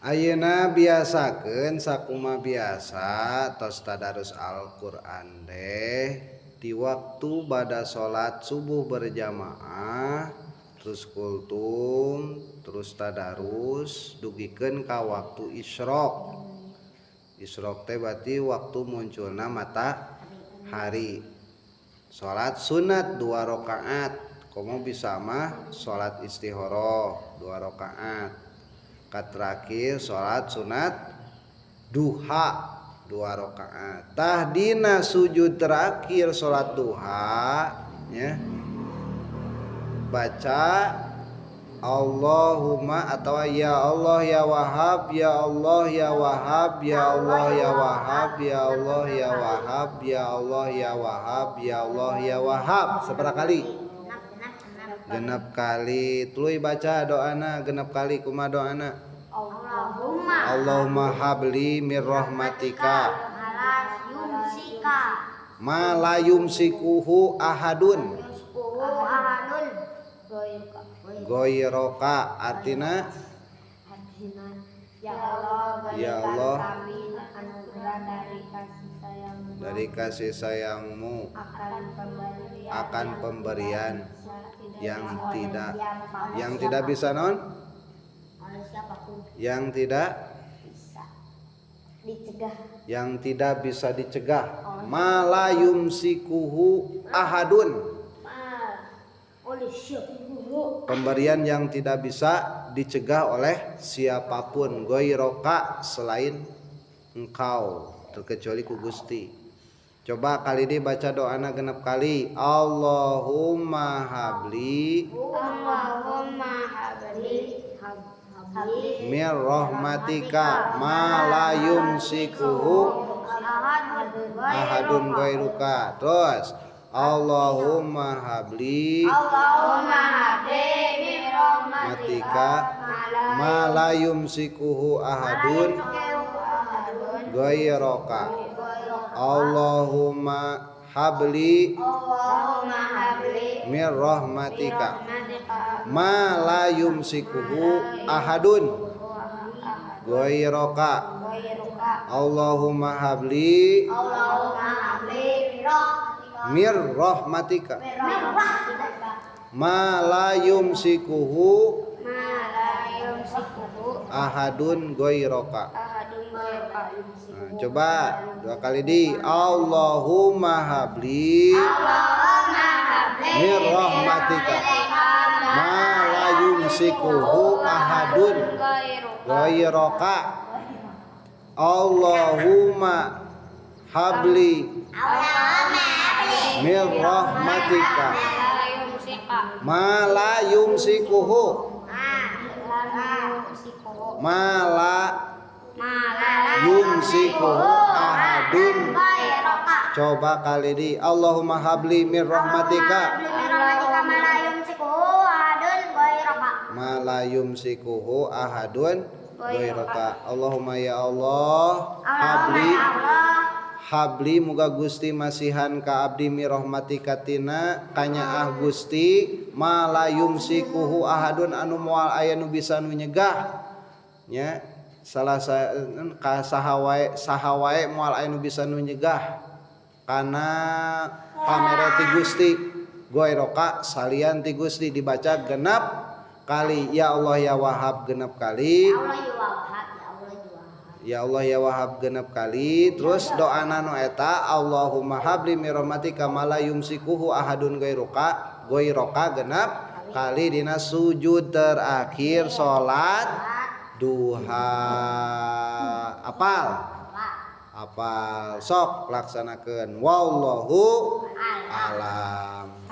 Ayeuna biasakeun sakuma biasa tos tadarus Al-Qur'an teh di waktu bada salat subuh berjamaah, terus kultum, terus tadarus dugikeun ka waktu isyraq. Isyraq teh berarti waktu munculna matahari. Salat sunat 2 rakaat, komo bisa mah salat istikharah 2 rakaat. Terakhir salat sunat duha 2 rakaat. Tah dina sujud terakhir salat duha nya baca Allahumma atau ya Allah ya Wahhab, ya Allah ya Wahhab, ya Allah ya Wahhab, ya Allah ya Wahhab, ya Allah ya Wahhab, ya Allah ya Wahhab. Sabaraha kali? Genep kali. Tuluy baca doana genep kali. Kumaha doana? Allahumma Allahumma habli mir rahmatika ma la yumsikuhu ahadun ghairaka. Artina ya Allah, ya Allah, kami anugerah dari kasih sayangmu, dari kasih sayangmu akan pemberian, akan pemberian yang tidak bisa non oleh siapapun yang tidak bisa dicegah, yang tidak bisa dicegah, ma la yumsikuhu ahadun, oleh siapapun, pemberian yang tidak bisa dicegah oleh siapapun, ghairaka selain engkau, terkecuali ku Gusti. Coba kali ini baca doana genep kali. Allahumma habli Allahumma habli habli mir rahmatika ma la yumsikuhu ahadun ghairuka. Terus Allahumma habli Allahumma habli mir rahmatika ma la yumsikuhu ahadun ghairaka. Allahumma habli Allahumma habli mir rahmatika ma la yumsikuhu ahadun ghairaka. Allahumma habli Allahumma habli mir rahmatika ma la yumsikuhu ahadun ghairaka. Nah, coba dua kali di Allahumma habli mir rahmatika ma la yumsikuhu ahadun ghairaka. Allahumma habli mir rahmatika ma la yumsikuhu ma la yumsikuhu ahadun. Coba kali di Allahumma habli mir rahmatika ma la yumsikuhu ahadun ghairaka. Allahumma ya Allah habli habli muga Gusti masihan ka abdi mi rahmatika tina kanyaah Gusti ma la yumsikuhu ahadun anu moal aya nu bisa nu nyegah nya salah ka saha wae, saha wae moal aya nu bisa nu nyegah kana pamere ti Gusti ghairaka salian ti Gusti. Dibaca genap kali ya Allah ya Wahhab genap kali, ya Allah ya Wahhab genep kali. Terus doana nu eta Allahumma habli mir rahmatika ma la yumsikuhu ahadun ghairuka ghairaka genep kali dina sujud terakhir salat duha. Apal apal sok laksanakeun wallahu alam.